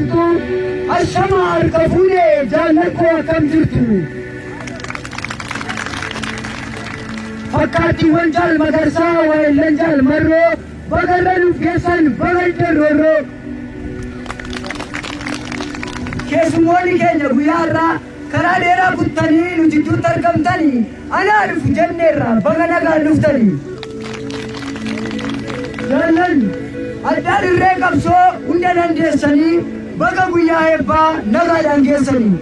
jirtu. Ashama harka fuune, jaallan koo, akkam jirtu? Fakkaattiiwwan Jaal Magarsaa, waayillan Jaal Marroo, bagarra nuuf geessan, baga roorroo. Keessummoonni keenya guyyaa irraa karaa dheeraa kuttanii nu jidduutti argamtanii, anaa dhufu jenneerra, baga nagaan dhuftanii. Jaallan addaa dirree qabsoo hunda dandeessanii, baga guyyaa eebbaa nagaadhaan geessanii.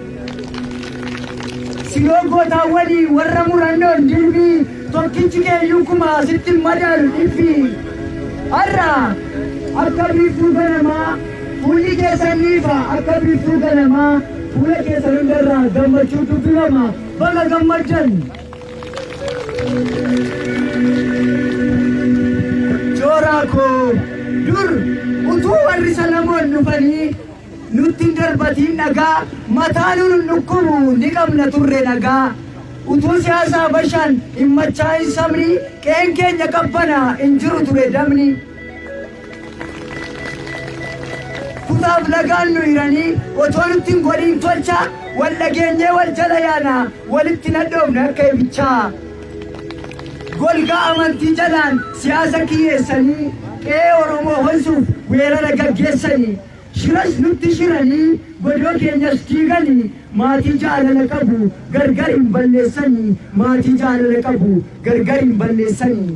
Siloo gootaawwanii warra murannoon dilbii, tokkichi keeyyuu kuma sitti hin madaalu dhibbii. Har'a akka biiftuu ganamaa fuulli keessan ni ifa, akka biiftuu ganamaa fuula keessan hundarraa gammachuu dubbifama, baga gammaddan. Jooraa koo, dur utuu warri Salamoon dhufanii nutti hin darbatiin dhagaa, mataa nu dhukkubu ni qabna turre nagaa. Utuu siyaasaa bashaan hin machaa'in sabni, qe'een keenya qabbana, hin jiru ture dabni. Kutaaf lagaan nu hiranii otoo nutti hin godhiin tolcha, wal dhageenyee wal jala yaana, walitti nadhoofne akka ibichaa. Golgaa amantii jalaan siyaasa kiyyeessanii qe'ee Oromoo honsuuf weerara gaggeessanii. Shiras nutti shiranii, godoo keenyas diiganii, maatii jaalala qabu gargar hin balleessanii, maatii jaalala qabu gargar hin balleessanii.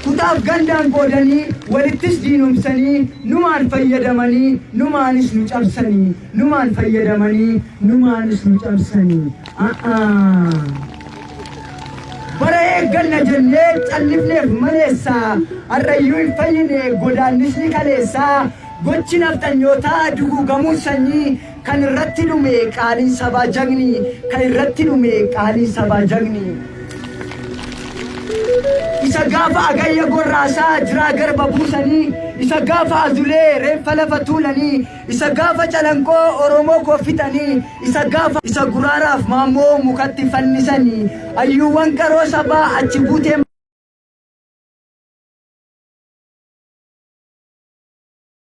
Kutaaf gandaan qoodanii walittis diinomsanii, numaan fayyadamanii numaanis nu cabsanii, numaan fayyadamanii numaanis nu cabsanii. Bara eegganna jennee callifneef maleessa, har'ayyuu hin fayyine godaannisni kaleessaa. Gochi nafxanyootaa duguugamuun sanyii, kan irratti dhume qaaliin sabaa jagni, kan irratti dhume qaaliin sabaa jagni. Isa gaafa Agayya Gorraasaa jiraa garba buusanii, isa gaafa Azulee reenfa lafa tuulanii, isa gaafa Calanqoo Oromoo koo fixanii, isa gaafa isa Guraaraaf Maammoo mukatti fannisanii, ayyuuwwan qaroo sabaa achi buutee.